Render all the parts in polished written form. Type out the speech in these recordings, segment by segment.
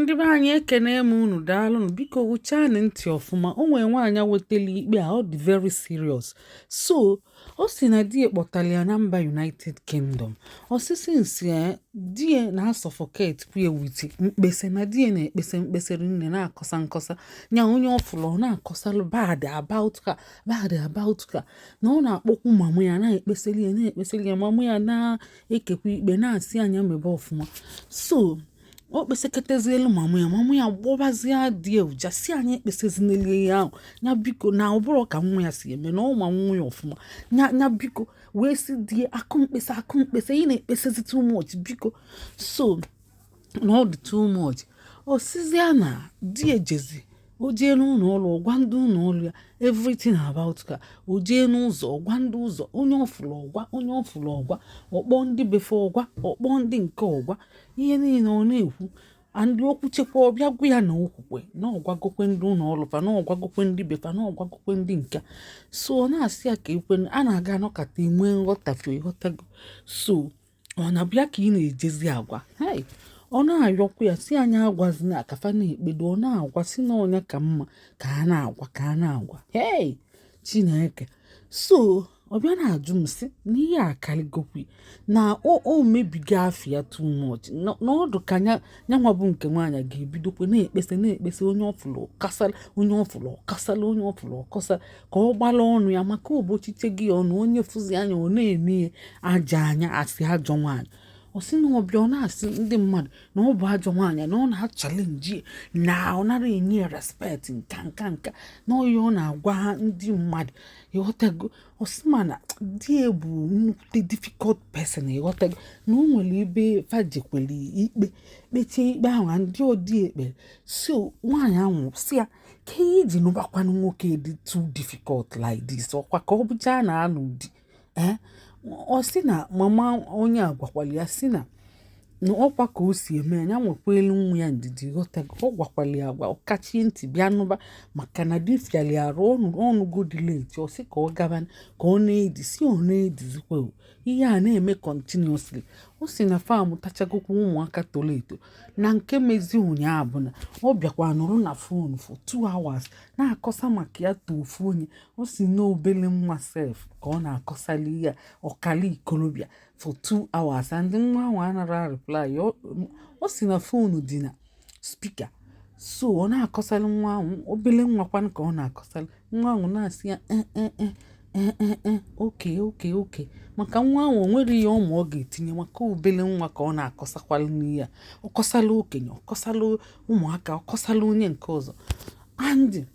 Ndị be anyị, ekene m unu. Daalụnụ. Biko gụchaanụ ntị ọfụma. O nwee nwaanyị wetara ikpe a, ọ dị very serious. So ọ sị na di ya kpọtara ya na mba United Kingdom. Osisi nsi di ya na-asuffocate kwuye with mkpesa, na di ya na-ekpesa mkpesịrị nne, na-akọsa nkọsa nya onye ọ fụrụ, ọ na-akọsalụ bad about her, bad about her, na ọ na-akpọkwu mama ya, na-ekpesịrị ya, na-ekpesịrị ya. Mama ya na-ekekwa ikpe, na-asị anya mebe ọfụma. So o kpesịkọtazielu mama ya, mama ya gbọbazie di ya ụja, si anyị ekpesazinelu ihe ahụ ya, biko, na ọ bụrụ ka nwa ya si eme, na ọ ma nwa ya ọfụma ya, ya biko wee si di ya akụ mkpesa, akụ mkpesa ị na-ekpesazi too much, biko. So na ọ dị too much. O sizia na di ejezi, o jee n'ụlọ ọrụ, ọgwa ndị ụlọ ọrụ ya everything about her. O jee n'ụzọ, ọgwa ndị ụzọ, onye ọfụrụ ọgwa, onye ọfụrụ ọgwa, ọkpọ ndị befe ọgwa, ọkpọ ndị nke ọgwa, ihe niile ọ na-ekwu. Andị okwu chekwa, ọbịa gwa ya na okwukwe na ọgwagokwe ndị ụlọ ọrụ fa, na ọgwagokwe ndị befa, na ọgwagokwe ndị nke. So ọ na-asị ya ka ekwe a na-aga anọkata enwe nghọtafie, ịghọtago? So ọ na-abịa ka ị na-ejezi agwa. Hai, ọ na-ayọkwa ya, si anyị agwazina akafa na-ekpedo. Ọ na-agwa si na ọnya ka mma ka a na-agwa, ka a na-agwa. Hei, Chineke! So ọ bịa na-ajụ m sị na ihe akarịgokwe, na o mebigo afịa too much, na ọdụ ka nya nyanwa bụ nke nwaanyị ga-ebidokwe na-ekpesa, na-ekpesa onye ọfụlụ ọkasala, onye ọfụlụ ọkasala, onye ọfụlụ ọkọsala, ka ọ gbala ọnụ ya maka ụbọchiche gị ọnụ onye fụzi anya, ọ na-eme ya aja anya, asị ajọ nwaanyị. Ọ sị na ọbịa, ọ na-asị ndị mmadụ na ọ bụ ajọ nwaanyị, na ọ na-achallenge, na ọ nara enye ya respect, nka nka nka, na ọya ọ na-agwa ha ndị mmadụ, ịghọtago? Ọ sị mana di ya bụ nnukwute difficult person, ịghọtago? Na o nwere ebe fajekwere ikpe, kpechie ikpe ahụ na ndị ọdị ekpere. So nwaanyị ahụ si ya ka ihe iji nụbakwanụ nwoke dị too difficult like this, ọkwa ka ọ bụchaa na anụ di. Ee, ọ sị na mama onye a gwakwara ya, sị na na ọkwa ka o si eme ya, ya nwekwa elu nwa ya ndidi, ghọtago? Ọ gwakwara ya agwa, ọ kachie ntị bịa nụba, maka na di fiala ya arụ ọnụgo dị late. Ọ sị ka ọ gaba ka ọ na-edi, si ọ na-edizikwa o. Ihe a na-eme continuously. Ọ sị na fam tachagokwa ụmụaka toro eto. Na nke mezi ụnyaahụ bụ na ọ bịakwa nọrọ na phone for 2 hours na-akọsa maka ya to ofu onye. Ọ sị na obele nwa sef ka ọ na-akọsali ya, ọkala ikolobịa, for 2 hours, and nwa ahụ anara reply. Ọ sị na phone dị na speaker, so ọ na-akọsali nwa ahụ, obele nwa kwanụ ka ọ na-akọsali. Nwa ahụ na-asị ya, "Eh, eh, eh, eh, eh, eh, okay, okay, okay," maka nwa ahụ o nwere ihe ọma ọ ga-etinye, maka obele nwa ka ọ na-akọsakwalụ n'ihe a. Ọ kọsala okenye, ọ kọsala ụmụaka, ọ kọsala onye nke ọzọ. And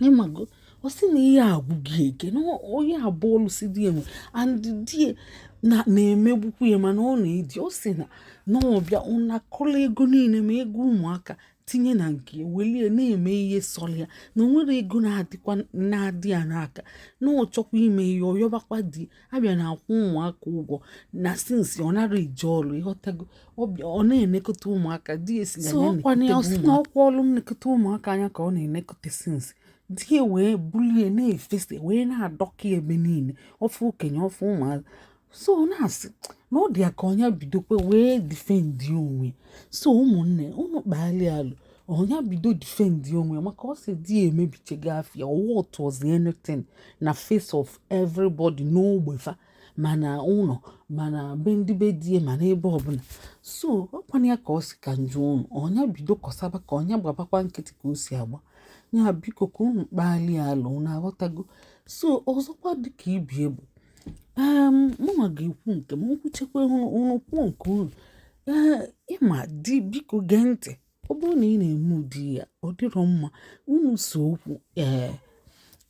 ịmago, ọ sị na ihe agwụghị eke na onye abụọ lụsị di enwe, and di na na-emegbukwu ya, mana ọ na-edi. Ọ sị na na ọbịa ụnakọrọ ego niile, ma ego ụmụaka, tinye na nke ya, welie na-eme ihe sọrọ ya, na o nwere ego na-adịkwa na-adị ya n'aka, na ọ chọkwa ime ihe ọyọbakwa di abịa na-akwụ ụmụaka ụgwọ na since ọ nara eje ọrụ, ịghọtago? Ọbịa ọ na-enekọta ụmụaka, di esi ya ọkwana ya. Ọ sị na ọkwa ọrụ nnekọta ụmụaka anya ka ọ na-enekọta since di ya wee bulie na-efesa, wee na-adọka ebe niile, ọfụ okenye, ọfụ ụmụaka. So ọ na-asị na ọ dị ya ka ọnya bidokwe wee defend onwe. So ụmụnne unu, kpali alụ ọnya bido defend onwe, maka ọ sị di ya emebichego afịa ọwa otu anything na face of everybody n'ogbe fa, mana ụlọ, mana be ndị be di ya, mana ebe ọbụla. So ọkwana ya ka ọ sị ka njụ unu, ọnya bido kọsaba ka ọnya gbabakwa nkịtị ka o si agba ya. Biko ka unu kpalie alụ, unu aghọtago? So ọzọkwa, dịka ibie bụ mụnwa ga-ekwu nke m, nkwuchekwa, unu kwuo nke unu. Ee, ịma di, biko gee ntị. Ọ bụrụ na ị na-eme ụdị ya, ọ dịrọ mma. Unu so okwu, ee,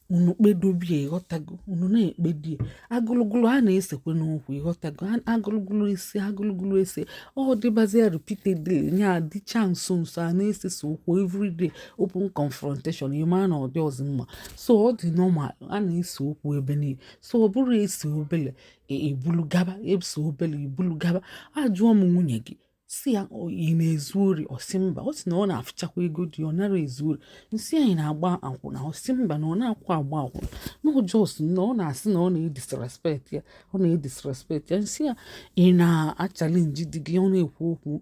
unu kpedobie, ịghọtago? Unu na-ekpedie agụlụgụlụ a na-esekwe n'okwu, ịghọtago? Agụlụgụlụ esi, agụlụgụlụ ese, ọ dịbazie repeatedly, nya adịcha nso nso, a na-esesa okwu everyday, open confrontation, ịma na ọ dị ọzọ mma. So ọ dị normal, a na-ese okwu ebe niile. So ọ bụrụ ese obele, ebulu gaba, ese obele, ebulu gaba. Ajụọ m nwunye gị. Si ya, "Ị na-ezu ori?" Ọ sị mba. Ọ sị na ọ na-afụchakwa ego dị, ọ nara ezu ori. Nsị anyị na-agba akwụna? Ọ sị mba, na ọ na-akwụ agba akwụna, na ọ just na ọ na-asị na ọ na-edisrespect ya, ọ na-edisrespect ya. Nsị ya, ị na-achallenge di gị? Ọ na-ekwu okwu,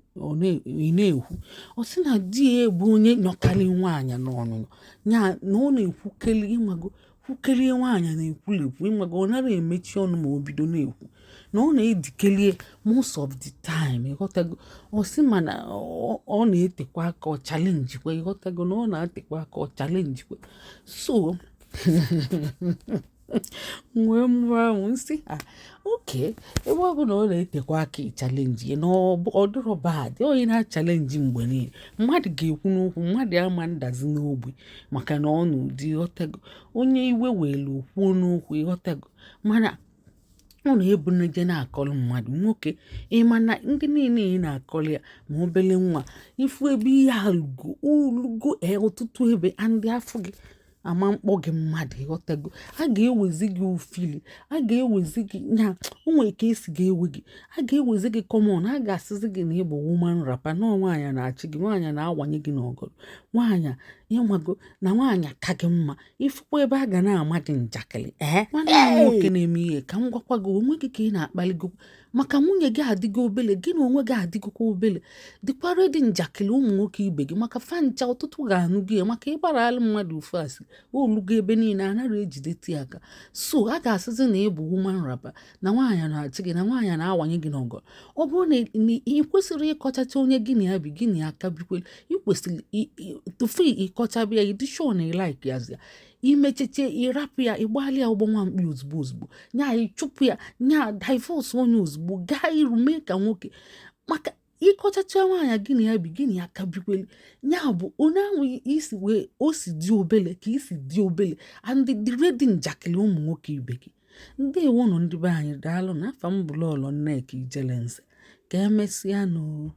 ị na-ekwu. Ọ sị na di ya bụ onye nọkarị nwaanyị n'ọnụnọ ya, na ọ na-ekwukeli, ịmago, kwukelie nwaanyị na-ekwulekwu, ịmago, ọ nara emechi ọnụ ma o bido na-ekwu, na ọ na-edikelie most of the time, ịghọtago. Ọ sị mana ọ na-etekwa aka, ọ challengekwa, ịghọtago, na ọ na-atekwa aka, ọ challengekwa. So wee mụọ ahụ, nsị ha oke, ebe ọ bụ na ọ na-etekwa aka ịchallenge ya, na ọ dịrọ bad. Onye na-achallenge mgbe niile, mmadụ ga-ekwu n'okwu, mmadụ ama ndazi n'ogbe maka na ọ n'ụdị, ịghọtago, onye iwe were okwuo n'okwu, ịghọtago. Mana ọ na-ebuneje na-akọrọ mmadụ nwoke, ịma na ndị niile ị na-akọrọ ya, ma obele nwa ifu ebe ihe a lugo olugo ọtụtụ ebe andị afọ gị ama mkpọ gị mmadụ, ịghọtago. A ga-ewezi gị ofili, a ga-ewezi gị nya, o nwere ka esi ga-ewe gị, a ga-ewezi gị common, a ga-asịzi gị na ịbụ woman wrapper, na nwaanyị na-achị gị, nwaanyị na-awanye gị n'ọgọdọ, nwaanyị, ịnwago, na nwaanyị ka gị mma. Ifukwa ebe a ga na-ama gị njakịrị. Ee, nwanne m nwoke na-eme ihe, ka m gwakwa gị, onwe gị ka ị na-akpaligo, maka nwunye gị adịgo obele, gị na onwe gị adịgokwa obele. Dịkwara dị njakịrị ụmụ nwoke ibe gị, maka fancha ọtụtụ ga-anụ gị ya, maka ịgbarala mmadụ ofu asị, olugo ebe niile, anaghị ejidete ya aka. So a ga-asịzi na ị bụ woman wrapper, na nwaanyị na-achị gị, na nwaanyị na-awanye gị n'ọgọ. Ọ bụrụ na ị kwesịrị ịkọchacha onye gị na ya bi, gị na ya aka bikwere, ị kwesịrị tufu ịkọchabịa ya, ịdị sure na ị like ya, ya imecheche, ịrapụ ya, ịgbalị ya ụgbọ nwamkpi ozugbo ozugbo, nya ịchụpụ ya, nya divorce onye ozugbo, gaa iru mee ka nwoke, maka ịkọchacha nwaanyị gị na ya bi, gị na ya ka bikwere, ya bụ onye ahụ isi wee o si dị obele ka isi dị obele and dị ready njakịrị ụmụ nwoke ibe gị. Ndewonụ, ndị be anyị, daalụ na afa m bụ Lọlọ Nneka Ijelenze. Ka emesịa nụ.